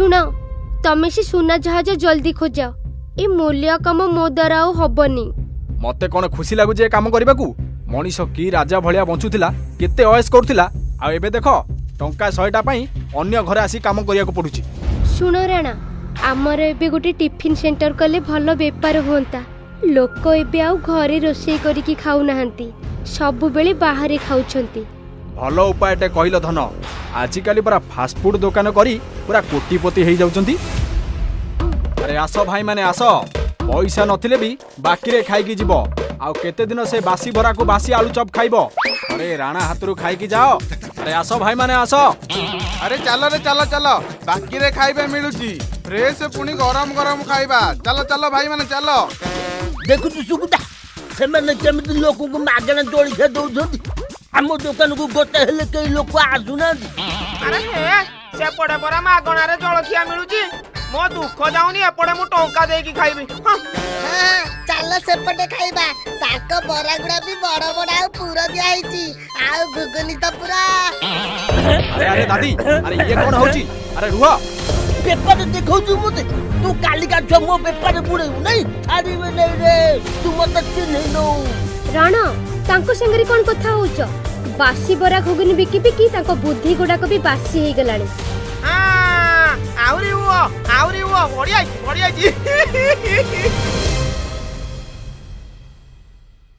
ଶୁଣ, ତମେ ସେ ସୁନା ଜାହାଜ ଜଲ୍ଦି ଖୋଜ। ଏ ମୂଲ୍ୟ କାମ ମୋ ଦ୍ୱାରା ଆଉ ହବନି। ମତେ କଣ ଖୁସି ଲାଗୁଛି ଏ କାମ କରିବାକୁ? ମଣିଷ କି ରାଜା ଭଳିଆ ବଞ୍ଚୁଥିଲା, କେତେ ଅଏସ କରୁଥିଲା, ଆଉ ଏବେ ଦେଖ, ଟଙ୍କା 100ଟା ପାଇଁ ଅନ୍ୟ ଘରେ ଆସି କାମ କରିବାକୁ ପଡୁଛି। ଶୁଣ ରାଣା, ଆମର ଏବେ ଗୋଟେ ଟିଫିନ୍ ସେଣ୍ଟର କଲେ ଭଲ ବେପାର ହୁଅନ୍ତା। ଲୋକ ଏବେ ଆଉ ଘରେ ରୋଷେଇ କରିକି ଖାଉନାହାନ୍ତି, ସବୁବେଳେ ବାହାରେ ଖାଉଛନ୍ତି। ଭଲ ଉପାୟଟେ କହିଲ ଧନ। ଆଜିକାଲି ପରା ଫାଷ୍ଟଫୁଡ ଦୋକାନ କରି ପୁରା କୋଟିପତି ହେଇଯାଉଛନ୍ତି। ଆରେ ଆସ ଭାଇମାନେ ଆସ, ପଇସା ନଥିଲେ ବି ବାକିରେ ଖାଇକି ଯିବ। ଆଉ କେତେ ଦିନ ସେ ବାସି ବରାକୁ ବାସି ଆଳୁ ଚପ୍ ଖାଇବ? ଆରେ ରାଣା ହାତରୁ ଖାଇକି ଯାଅ। ଆରେ ଆସ ଭାଇମାନେ ଆସ। ଆରେ ଚାଲରେ ଚାଲ ଚାଲ, ବାକିରେ ଖାଇବା ମିଳୁଛି, ଫ୍ରେଶ ପୁଣି ଗରମ ଗରମ ଖାଇବା। ଚାଲ ଚାଲ ଭାଇମାନେ ଚାଲ। ଦେଖୁଛୁ ସୁକୁଟା, ସେମାନେ କେମିତି ଲୋକଙ୍କୁ ମାଗଣା ଜଳଖିଆ ଦଉଛନ୍ତି। ଆମ ଦୋକାନକୁ ଗୋଟେ ହେଲେ କେହି ଲୋକ ଆସୁନାହାନ୍ତି। ଆରେ ହେ, ସେପଟେ ପରା ମାଗଣାରେ ଜଳଖିଆ ମିଳୁଛି। ମୋ ଦୁଃଖ ଯାଉନି, ଏପଟେ ମୁଁ ଟଙ୍କା ଦେଇକି ଖାଇବି। ହଁ, ଚାଲ ସେପଟେ ଖାଇବା। ତାଙ୍କ ବରା ଗୁଡା ବି ବଡ ବଡ, ଆଉ ପୁର ଦିଆ ହେଇଛି, ଆଉ ଘୁଗୁନି ତ ପୁରା। ଆରେ ଆରେ ଦାଦି, ଆରେ ଇଏ କଣ ହଉଛି? ଆରେ ରୁହ। ବେପାର ଦେଖାଉଛୁ ମତେ ତୁ? କାଲିକା ଛୁଆ ମୋ ବେପାର ବୁଡେଇବୁ? ନାଇଁ, ଛାଡ଼ିବେ ନାଇଁ ରେ, ତୁ ମତେ ଚିହ୍ନିନୁ। ରାଣା, ତାଙ୍କ ସାଙ୍ଗରେ କଣ କଥା ହଉଛ? ବାସି ବରା ଘୁଗୁନି ବିକି ବିକି ତାଙ୍କ ବୁଦ୍ଧି ଗୁଡାକ ବି ବାସି ହେଇଗଲାଣି। ଆହୁରି ହୁଅ, ଆହୁରି ହୁଅ, ବଢିଆ ହେଇଛି, ବଢିଆ ହେଇଛି।